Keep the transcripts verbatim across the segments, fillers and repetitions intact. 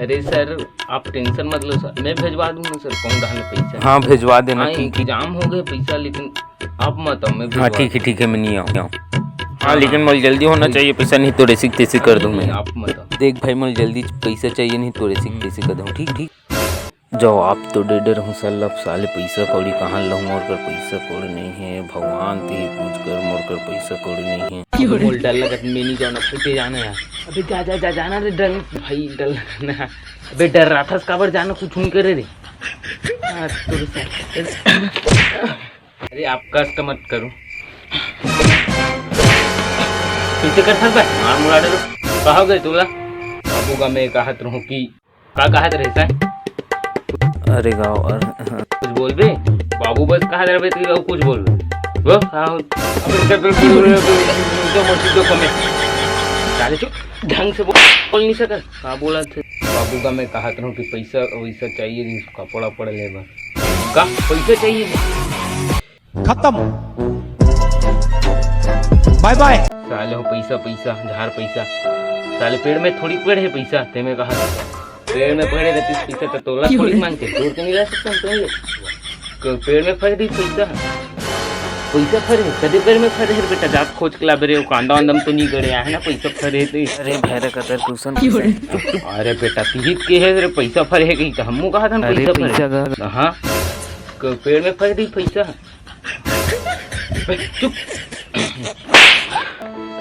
अरे सर, आप टेंशन मत लो सर, मैं भेजवा दूंगा सर, कहूँ डालना पैसा। हाँ, भेजवा देना, हाँ, ठीक है। इंतजाम हो गए पैसा, लेकिन आप मत आओ, मैं हाँ, भेजवा ठीक है, दूंगा। ठीक है, मैं नहीं आऊँ। हाँ, हाँ, लेकिन हाँ। मोला जल्दी होना ठीक। चाहिए पैसा, नहीं तो रेसिक तेसिक कर दूँ मैं। नहीं, आप मत आओ। देख भाई, मोला जल्दी पैसा चाहिए, नहीं तो रेसिक हम्म। तेसिक कर दूँ, ठीक, ठीक। जवाब तो दे डर हूँ साला, साले पैसा कौड़ी कहाँ लहूँ, मोर कर पैसा कौड़ी नहीं है, भगवान ते ही पूछ कर, मोर कर पैसा कौड़ी नहीं है। अबे मोल डर लगत, मैं नहीं जाऊँ, अब ते जाना यार। अबे जा, जा, जा, जाना रे, डर, भाई डर लगत ना। अबे डर रहा था, काबर जाना, कुछ नहीं करे रे। हाँ, तो सर। अरे आप कष्ट मत करो। कैसे कर सकता है? मार मुरा डरो। कहा गए तोला? बाबू का मैं कहत रहूँ कि का कहत रहे सर? अरे गाँव, अरे, हाँ। कुछ बोलबे? बाबू बस कहत रहबे तो कुछ बोलबे। वो का हो? अबे, चल, चल, चल, चल, चल, चल, चल, चल, चल, कमे। साले चुप, ढंग से बोल, बोल नहीं सकत। का बोला थे? बाबू का मैं कहत रहूँ कि पैसा वैसा चाहिए, कपड़ा पड़ लेबा। का पैसा चाहिए? खत्म। बाय बाय। साले हो पैसा, पैसा, झार पैसा। साले पेड़ में थोड़ी पड़े है पैसा, ते में कहा था। पेड़ में पड़े रहती पैसा तो तोला थोड़ी मांगते, तोड़ के नहीं ला सकता हम, समझ लो। क-, पेड़ में फरे रही पैसा। पैसा फरे है, कदे पेड़ में फरे है बेटा, जात खोज के लाबे रे, वो कांदा वांदा में तो नहीं गड़े है ना, पैसा फरे है तो। अरे भैरे कतर ट्यूशन। अरे बेटा, तिहित के है रे, पैसा फरे है कहीं तो हमू कहा था ना, अरे पैसा फरे। पैसा का हाँ, क-, पेड़ में फरे रही पैसा। चुप।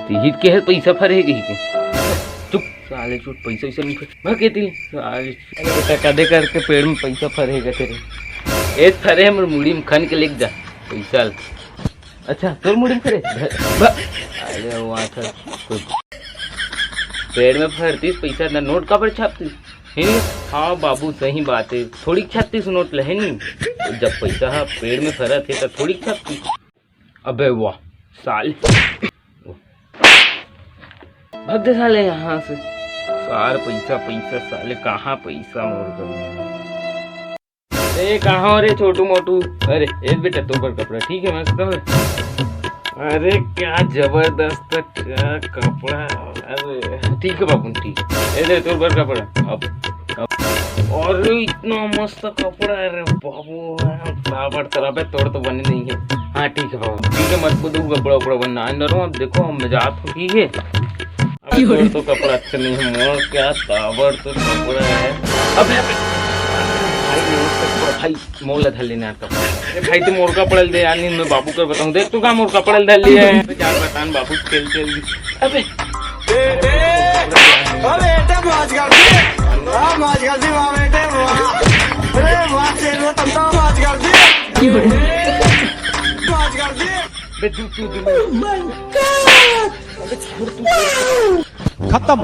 तिहित के है पैसा फरे है कहीं के। चुप, साले चुप, पैसा वैसा नहीं फरे। भाग के तिल, साले। अरे बेटा, कदे करके पेड़ में पैसा फरे है तेरे। ए फरे हमर मुड़ी में खन के लेके जा, पैसा ल। अच्छा, तोर मुड़ी में फरे? भ-, भ-, अरे वहाँ था कुछ। पेड़ में फरतीस पैसा ना, नोट काबर छापतीस? है नी? हाँ बाबू, सही बात है, थोड़ी छत्तीस नोट ले, है नी? जब पैसा हा पेड़ में फरत है, तो थोड़ी छत्तीस। अबे वाह, साले। भाग दे साले यहाँ से। सार पैसा, पैसा, साले, कहाँ पैसा मोर कर? ए, कहाँ रे छोटू मोटू? अरे, ए बेटा, तोर बर कपड़ा, ठीक है, मस्त है। अरे, क्या जबरदस्त, क्या कपड़ा। अरे, ठीक है बाबू, ठीक है। ए दे, तोर बर कपड़ा। अब, अब, अरे, इतना मस्त कपड़ा है रे बाबू, ताबड़ तर, अबे, तोर तो बने नहीं है। हाँ, ठीक है बाबू, ठीक है, मत को दो कपड़ा, उपड़ा बनना है, नरो, अब देखो, हम जात हो, ठीक है। अबे, तोर तो कपड़ा अच्छा नहीं है, मोर क्या ताबड़ तो कपड़ा है। अबे, अबे, भाई, मोर तो कपड़ा, भाई, मोर ला धर लेना है कपड़ा। अरे भाई, तू मोर कपड़ा दे यार, नहीं मैं बाबू कर बताऊं। देख तू का मोर कपड़ा धर लिया है। अबे, जान बतान बाबू, खेल, खेल। अबे। अबे, एटा मौज कर दी। वाह, मौज कर दी, वाह बेटे, वाह। अरे, वाह, तेरे तम तो मौज कर दी। मौज कर दी। बे, तू, तू, तू। खत्म।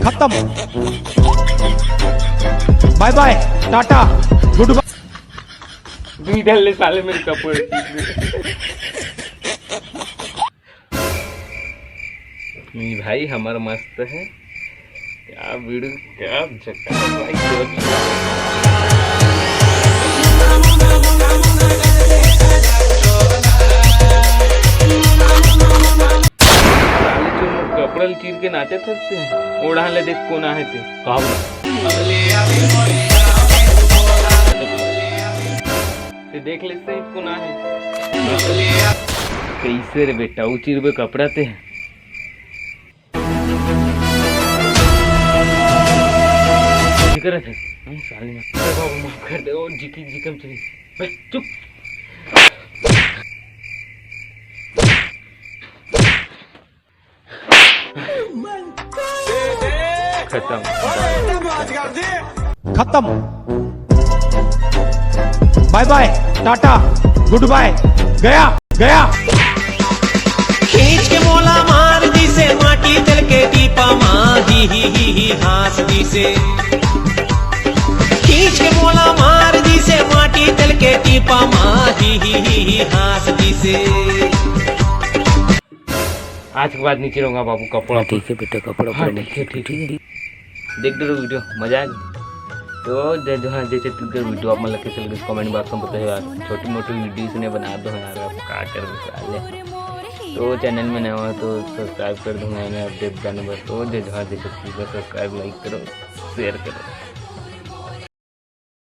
खत्म। बाय बाय, टाटा, गुड बाय। नहीं डाल ले साले मेरे कपड़े। नहीं भाई, हमर मस्त है। क्या वीडियो, क्या झकास भाई, क्या साले जो कपड़ा चीर के नाचे थकते हैं, ओढ़ा ले देख कौन आहे ते। का बोला? ते देख ले सही कौन आहे। कैसे रे बेटा, उ चीरबे कपड़ा ते? जी करत है। हम साले में। अरे बाबू, माफ कर दे, ओ, जी की, जी कम चली। बस, चुप। खत्म। खत्म। बाय बाय, टाटा, गुड बाय, गया, गया। खींच के मोला मार दिसे, माटी तेल के टीपा मा, ही, ही, ही, ही, हाँस दिसे। खींच के मोला मार दिसे, माटी तेल के टीपा मा, ही, ही, ही, ही, हाँस दिसे। आज के बाद नहीं चिरूंगा बाबू कपड़ा। हाँ, ठीक है बेटा, कपड़ा हाँ, पहन ठीक है, ठीक है। देख डरो वीडियो, मजा आ गया। तो जय जोहार, जय छत्तीसगढ़। वीडियो आप मन ला कैसे लगिस, कमेंट बॉक्स में बताओ यार। छोटी मोटी वीडियो इसने बना दो यार, आप का कर साले। तो चैनल में नया हो तो सब्सक्राइब कर दूंगा मैं अपडेट जाने बस। तो जय जोहार, जय छत्तीसगढ़। सब्सक्राइब, लाइक करो, शेयर करो।